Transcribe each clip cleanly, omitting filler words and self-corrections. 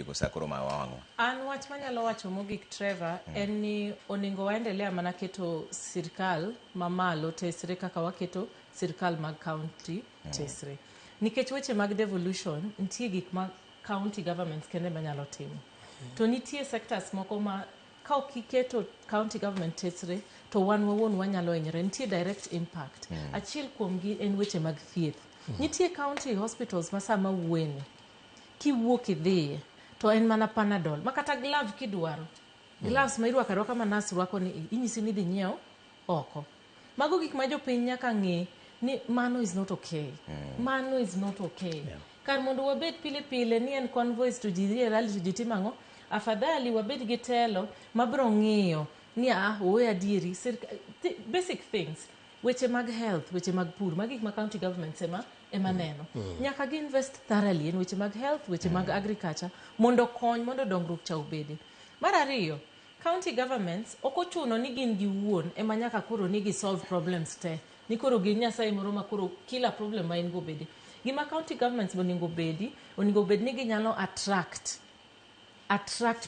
tieko sa koro ma wang'wa. An wach manyalo wacho mogik, Trevor, en ni onego waendelea mana keto sirkal mamalo tesre kaka waketo sirkal mag county tesre. Nikech weche mag devolution, nitie gik ma county governments kende manyalo timo. To nitie sectors moko ma ka ok iketo county government tesre to wan wawuon wanyalo hinyore. Nitie direct impact. Achiel kuomgi en weche mag thieth. Nitie county hospitals ma sama wuoyeni kiwuok idhiye to en mana Panadol ma kata glove kidwaro, gloves ma irwako arwaka ma nas rwako ni, inyisi ni idhi nyiew oko. Mago gik ma jopiny nyaka ng'e ni mano is not okay. Mano is not okay. Kar mondo wabed pile pile ni en convoys to ji dhi e rally to ji timo ang'o, afadhali wabed gi telo mabiro ng'iyo ni a ooyo adieri basic things, weche mag health, weche mag pur, magi gik ma county governments ema neno. Nyaka gi invest thoroughly en weche mag health, weche mag agriculture, mondo okony mondo dongruok cha obedi. Mar ariyo, county governments ok ochuno ni gin giwuon ema nyaka koro ni gi solve problems te, ni koro gin nyasaye moro ma koro kila problem ma in go bedi. Gima county governments onego bedi, onego bed ni ginyalo attract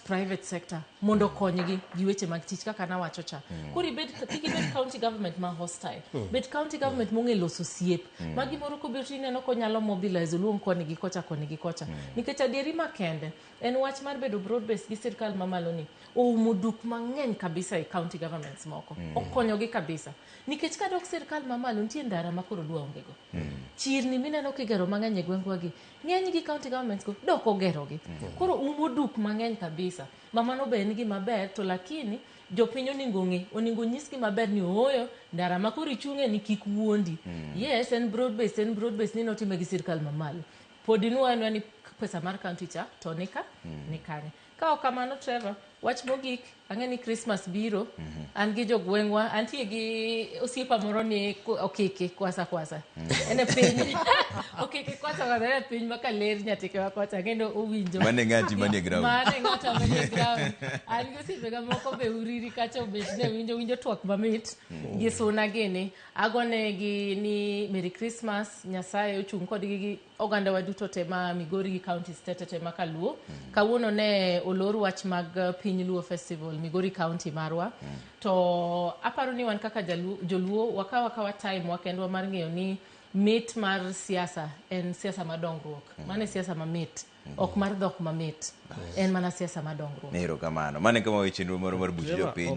private sector mondo okonygi gi weche mag tich kaka nawacho cha. Koro ibed, kik ibed county government ma hostile. Bed county government mong'e loso osiep ma gimoro kobiro to ineno konyalo mobilize, oluong koni gi kocha, koni gi kocha. Nikech adieri makende en wach mar bedo broad based gi sirkal mamalo ni oumo duk mang'eny kabisa e county governments moko. Okonyogi kabisa nikech kadok sirkal mamalo, nitie ndara ma koro dwa onge go, chirni mineno kigero mang'eny e gwengwa gi, ng'eny gi county governments go dok ogerogi. Koro umo duk mang'eny kabisa ma mano be en gima ber. To lakini jopiny onego ng'e, onego nyisgi maber ni ooyo, ndara ma koro ichung'e ni kik wuondi. Yes, en broad based, en broad based ni notime gi sirkal mamalo, pod inwayo ni pesa mar county cha to nika ni kanye? Ka ok kamano, Trevor, wach mogik, ang'e ni Christmas biro. An gi jogweng'wa, antie gi osiepa moro ni Okiki kwasa kwasa, en e piny Okiki kwasa kwasa, en e piny ma Kaler Nyatike kocha, ang'e ni owinjo. Mane ng'ati manie ground. Mane ng'ato manie ground. An gi osiepega moko be Uriri kacha obet ne winjo twak mamit gi Suna gini. Agonegi ni Merry Christmas, Nyasaye ochung' kodgi gi oganda wa duto te ma Migori gi counties te te te ma kaluo. Kawuono ne olor wach mag piny Luo Festival Migori County marwa. To aparo ni wan kaka joluo wakaw akawa time wa kendwa mar ng'eyo ni mit mar siasa en siasa mar dongruok. Mano e siasa mamit, ok mar dhok mamit. En mana siasa mar dongruok. Erokamano. Mano e kama weche chenro moro mar buch Trevor, jopiny.